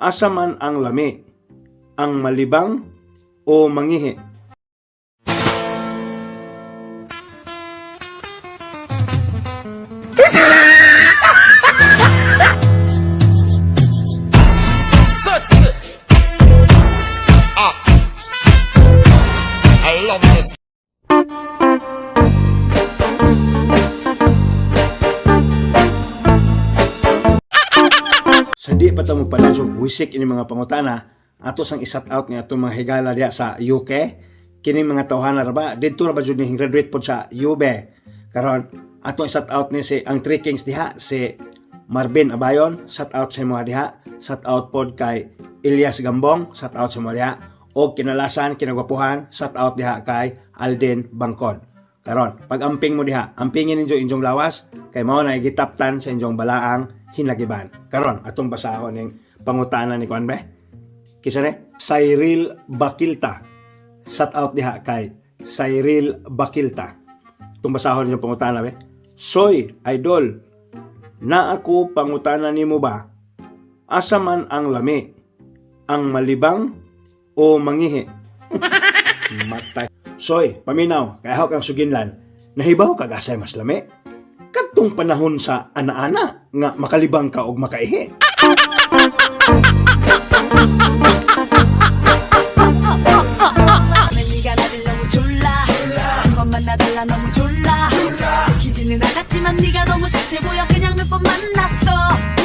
Asa man ang lami? Ang malibang o mangihi? Ah. I love this. Sa di pa ta mo padayon wisik ini mga pangutana, ato sang i-shout out nga atong mga higala diha sa UK. Kining mga tawhana ra ba didto ra ba jud ni graduate pod sa UB. Karon atong i-shout out ni si ang Three Kings diha, si Marvin Abayon, shout out sa imo diha. Shout out pod kay Elias Gambong, shout out sa imo diha. Og kinalasan, kinagwapuhan, shout out diha kay Alden Bangkod. Karon, pag amping mo diha, ampingin ninyo inyong lawas kay mao na gitaptan sa inyong balaang hinagiban. Karon, atong basahon ning pangutana ni kuan be. Kisa ni Cyril Bakilta. Shout out diha kay Cyril Bakilta. Itong basahon ninyong pangutana be. Soy, idol, na ako pangutana nimo ba? Asa man ang lami? Ang malibang o mangihi? Matay. Soy, paminaw, kay kang suginlan. Nahibaw kag asay mas lami? Kadtong panahon sa ana-ana nga makalibang ka og makaihi. 네가 나를 너무 졸라 한 번만 나달라 너무 졸라 들키지는 않았지만 네가 너무 착해 보여 그냥 몇 번 만났어.